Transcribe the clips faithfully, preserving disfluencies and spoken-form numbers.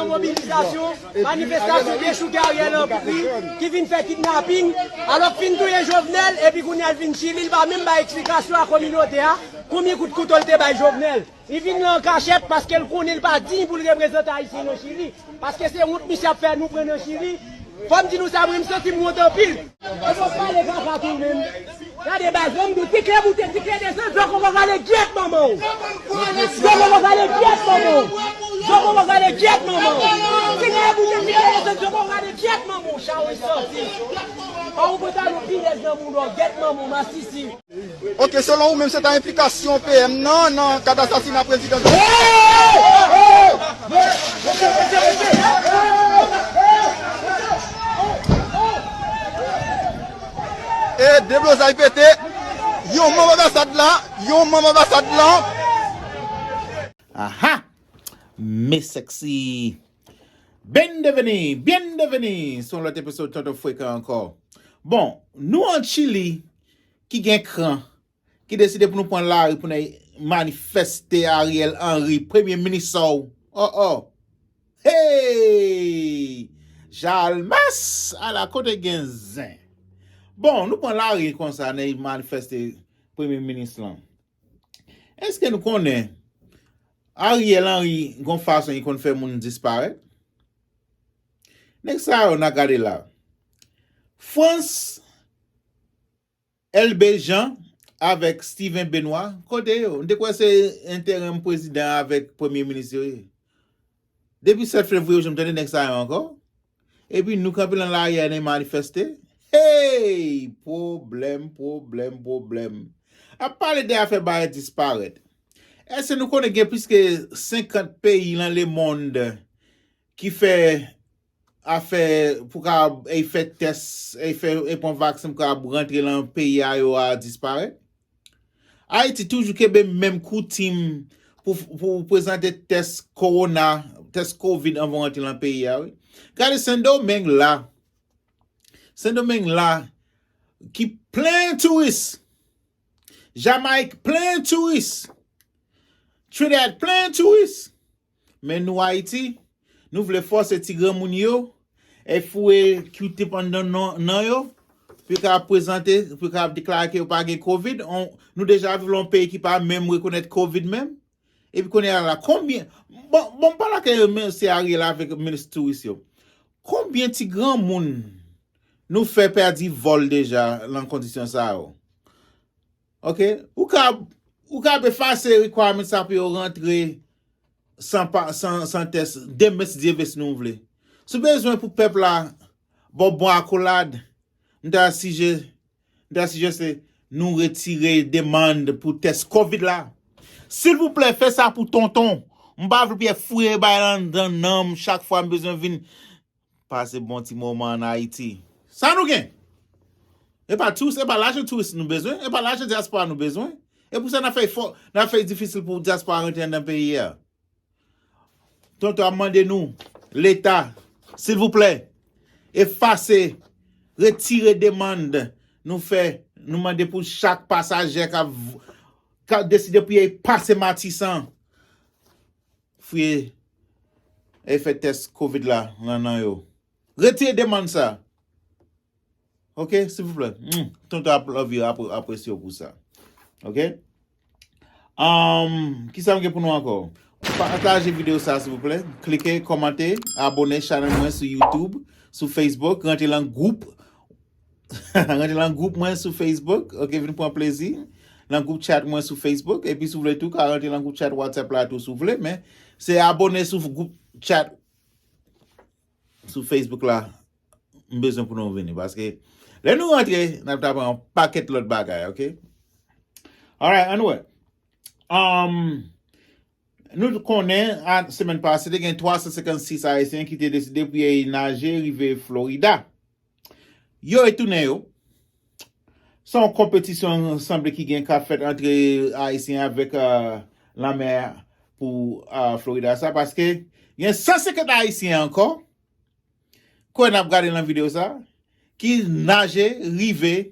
Mobilizasyon, manifestasyon dechouke Ariel Henry ki vin fè kidnaping, alò k fin touye Jovenel, epi kounye a l vin Chili, l pa menm bay eksplikasyon a kominote a konbyen kout kouto l te bay Jovenel. Li vin nan kachèt paske l konnen l pa diy pou l reprezante Ayisyen nan Chili. Paske se wont misye ap fè nou pran nan Chili. Fò m di nou sa, mwen, m santi m wont anpil. E w ap pale kaka tou menm. Gade baz, ban m di w, ti kle moute, ti kle desann, Djòkò va vale gyèt manman w. Djòkò va vale gyèt manman w. Djòkò va vale gyèt manman w. Ti kle moute, ti kle desann, Djòkò va vale gyèt manman w. Chawo santi. Pa ou pantalon pi lèz nan moun w, gyèt manman w, masisi. Ok, selon ou menm, se ta enplikasyon P M nan nan kad asasina prezidan Jovenel? E deblozay pete, yon manm anbasad la, yon manm anbasad la. Aha! Me sexy. Bienvenue, bienvenue sou yon lòt episode Tonton Frekan ankò. Bon, nou an Chili ki gen kran, ki deside pou nou pran lari pou n al manifeste Ariel Henry, premye minis sa w. Oh, oh. Hey! Jalmas! Ala kote gen zen. Bon, nou pran lari konsa, n al manifeste premye minis lan. Èske nou konnen Ariel Henry gon fason li konn fè moun disparèt? Nèg sa yo n a gade la. Frantz Elbé Jean avèk Steven Benoît, kote yo? M te kwè se enterim prezidan avèk premye minis yo ye. Depi sèt fevriye, ou janm tande nèg sa yo ankò? Epi nou kanpe nan lari a, n al manifeste? Hey! Pwoblèm, pwoblèm, pwoblèm. Ap pale de afè bagay disparèt. Èske nou konnen gen plis ke senkant peyi nan lemonn ki fè afè pou ka, e, fè tès, e, fè, e, pran vaksen pou ka rantre nan peyi a yo a disparèt? Ayiti toujou kenbe menm koutim pou, pou prezante tès kowona, tès kovid anvan w rantre nan peyi a, wi. Gade Sendomeng la. Sendomeng la, ki plen touris. Jamayik plen touris. Trinidad plen touris. Men nou Ayiti, nou vle fòse ti granmoun yo, e foure Q-tip anndan nan, nan yo, pou yo ka prezante, pou yo ka deklare ke yo pa gen kovid. On, nou deja viv nan yon peyi ki pa menm rekonèt kovid menm. Epi kounye a la, konbyen, bon, bon, m pale ak mesye Ariel avèk minis touris yo. Konbyen ti granmoun nou fè pèdi vòl deja nan kondisyon sa yo? Ok? Ou ka, ou ka efase requirement sa pou yo rantre san pa, san, san tès demen si Dye vle, si nou vle. Si w bezwen pou pèp la ba w bon akolad, m ta sijè, m ta sijeste nou retire demann pou tès kovid la. Silvouplè, fè sa pou tonton. M pa vle pou y ap foure bagay la anndan nanm chak fwa m bezwen vin pase bon ti moman ann Ayiti. Sa nou gen? E pa touris, e pa lajan touris nou bezwen, e pa lajan dyaspora nou bezwen. E pou sa n ap fè efò, n ap fè difisil pou dyaspora rantre anndan peyi a. Tonton ap mande nou, Leta, silvouplè, efase, retire demann nou fè, nou mande pou chak pasaje k ap, k ap deside pou y al pase Matisan, fouye e fè tès kovid la nan nan yo. Retire demann sa. Ok, silvouplè. Mm, tonton ap love you, ap, apresye w pou sa. Ok? Um, kisa m gen pou nou ankò? Pataje videyo sa, silvouplè. Klike, kòmante, abone chanèl mwen sou YouTube, sou Facebook, rantre lan gwoup. Rantre lan gwoup mwen sou Facebook. Ok, vin pran plezi. Lan gwoup chat mwen sou Facebook. Epi si w vle tou, ka rantre lan gwoup chat WhatsApp la tou si w vle. Men, se abone sou gwoup chat sou Facebook la, m bezwen pou nou vini. Paske lè nou rantre, n ap ta pran yon pakèt lòt bagay, ok? Alright, ann wè. Um, nou konnen, a, semèn pase, te gen twa san senkannsis Ayisyen ki te deside pou y al naje rive Florida. Yo retounen yo. Se yon konpetisyon sanble ki gen k ap fèt ant Ayisyen avèk, euh, lanmè pou, euh, Florida sa, paske gen san senkant Ayisyen ankò, ke n ap gade nan videyo sa, ki naje rive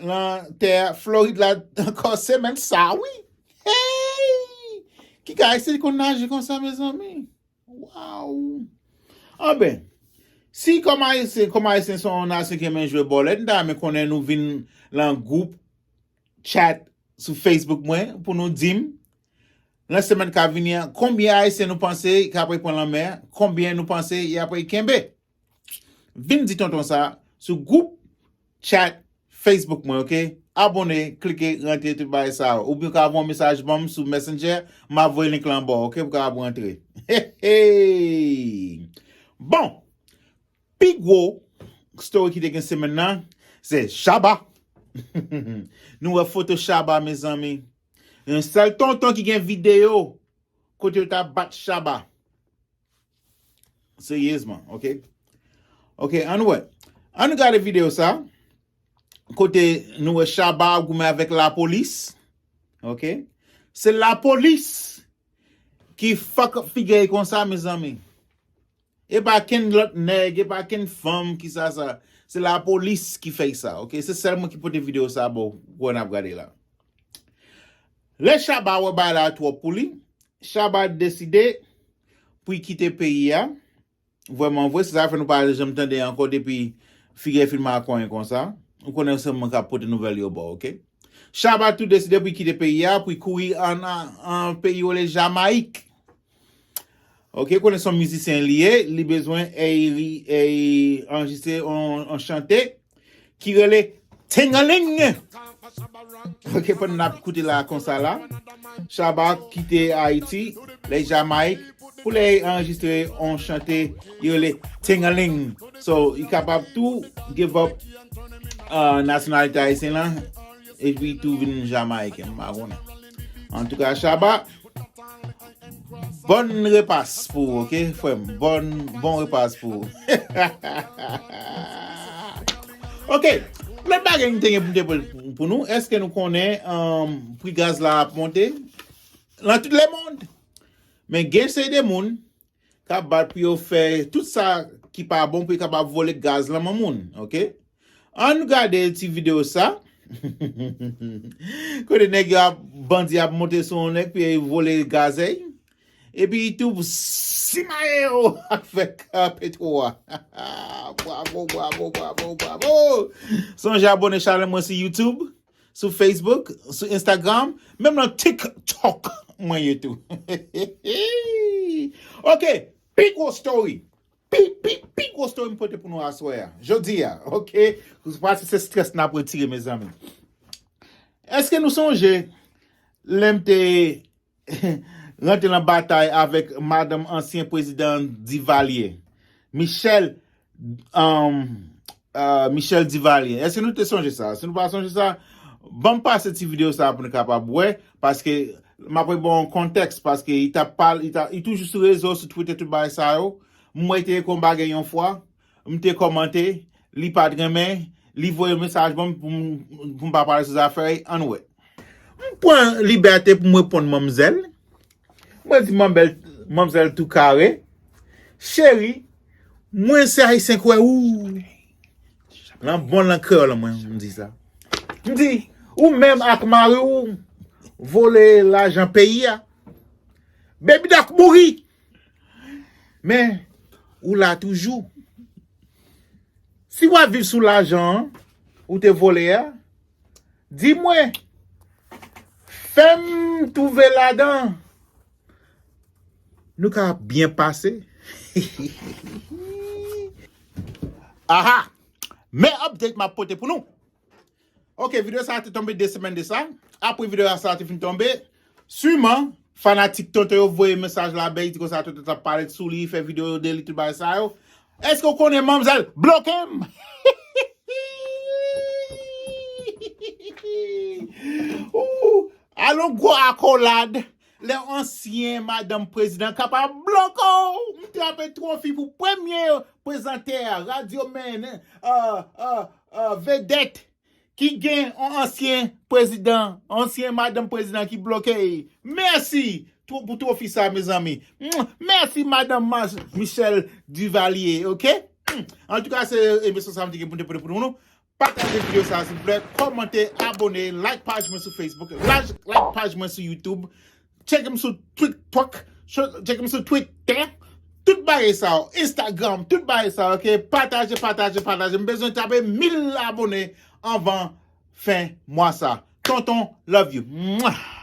nan tè Florid la ankò semèn sa, wi. Hey! Ki ka eseye konn naje konsa, mezanmi? Waw! Anben, si kòm Ayisyen, kòm Ayisyen se yon nasyon ki renmen jwe bòlèt, m ta renmen konnen nou vin lan gwoup chat sou Facebook mwen pou nou di m, lan semèn k ap vini an, konbyen Ayisyen nou panse k ap pran lanmè, konbyen nou panse y ap kenbe. Vin di tonton sa sou gwoup chat Facebook mwen, oke? Abòne, klike, rantre tout bagay sa yo. Oubyen w ka voye yon mesaj ban m sou Messenger, m a voye link lan ba w, oke? Pou w kapab rantre. Hey, hey! Bon, pi gwo story ki te gen semèn nan, se Shabba. Nou wè foto Shabba, mezanmi. Yon sèl tonton ki gen videyo kote yo ta bat Shabba. Seryezman, oke? Oke, ann wè. Ann gade videyo sa. Kote nou wè Shabba ap goumen avèk lapolis. Oke? Se lapolis ki fuck up figi l konsa, mezanmi. E pa kenn lòt nèg, e pa kenn fanm ki sa sa. Se lapolis ki fè sa, oke? Se sèl mwen ki pote videyo sa ba w, wè n ap gade la. Lè Shabba wè bagay la twòp pou li, Shabba deside pou l kite peyi a. Vrèman vre, se sa k fè nou pa janm tande ankò depi figi l fin makonyen konsa. Ou konnen se mwen k ap pote nouvèl yo ba w, oke? Shabba tou deside pou l kite peyi a, pou l kouri an, an, an peyi yo rele Jamayik. Oke, konnen se yon mizisyen li ye, li bezwen, e, e, anrejistre yon, yon chante ki rele Tingaling. Oke, pandan n ap koute la konsa la, Shabba kite Ayiti, l al Jamayik, pou l al anrejistre yon chante ki rele Tingaling. So, li kapab tou give up, uh, nasyonalite ayisyen lan, epi tou vin Jamayiken, m pa konnen. Antouka, Shabba, bon repas pou ou, oke, frè m? Bon, bon repas pou ou. Oke, lòt bagay m te gen pou m te pou, pou nou, èske nou konnen, um, pri gaz la ap monte? Lan tout lemonn. Men gen seri de moun k ap bat pou yo fè tout sa ki pa bon pou yo kapab vole gaz lan ban moun, oke? Ann gade ti videyo sa. Kote nèg yo ap, bandi ap monte sou yon nèg pou yo vole gaz li. Epi tou simaye yo avèk, ah, petwo a. Bravo, bravo, bravo, bravo. Sonje abòne chanèl mwen sou YouTube, sou Facebook, sou Instagram, menm lan TikTok mwen ye tou. Oke, pi gwo story. Pi, pi, pi gwo story m pote pou nou aswè a. Jodi a, oke? Paske se strès n ap retire, mezanmi. Èske nou sonje lè m te rantre nan batay avèk madanm ansyen prezidan Duvalier, Michel, um, uh, Michel Duvalier? Èske nou te sonje sa? Si nou pa sonje sa, ban m pase ti videyo sa pou nou kapab wè, paske m ap ba w yon kontèks, paske li t ap pale, li t ap, li toujou sou rezo, sou Twitter, tout bagay sa yo. M wè li te ekri yon bagay yon fwa, m te kòmante, li pa t renmen, li voye mesaj ban m pou m, pou m pa pale sou zafè l, ann wè. M pran libète pou m reponn manmzèl. Mwen di manmzèl, manmzèl tou kare, cheri, mwen se ayisyen kwè ou. Lan bon lan kreyòl mwen, m di sa. M di, ou menm ak mari w vole lajan peyi a. Baby Doc mouri. Men, ou la toujou. Si w ap viv sou lajan an, ou te vole a, di mwen, fè m twouve ladan, nou ka byen pase. Aha! Men update m ap pote pou nou. Oke, videyo sa a te tonbe de semèn de sa. Apre videyo sa a te fin tonbe, siman, fanatik tonton yo voye mesaj la bay, di konsa tonton t ap pale sou li, fè videyo de li, tout bagay sa yo. Èske w konnen manmzèl bloke m? Ooh, alon gwo akolad. Lè ansyen madanm prezidan kapab bloke w. M trape twofi pou premye prezantè, radyomenn, euh, euh, euh, vedèt ki gen yon ansyen prezidan, ansyen madanm prezidan ki bloke. Mèsi pou, pou twofi sa, mezanmi. Mèsi, madanm Mas-, Michel Duvalier, oke? Antouka, se emisyon sa m te gen pou m te pote pou nou. Pataje videyo sa, silvouplè. Kòmante, abòne, like paj mwen sou Facebook, like, like paj mwen sou YouTube. Tcheke m sou TikTok, tcheke m sou Twitter. tout bagay sa yo, Instagram, tout bagay sa yo, ok? Pataje, pataje, pataje. M bezwen tape mil abone anvan fen mwa sa. Tonton, love you. Mwah!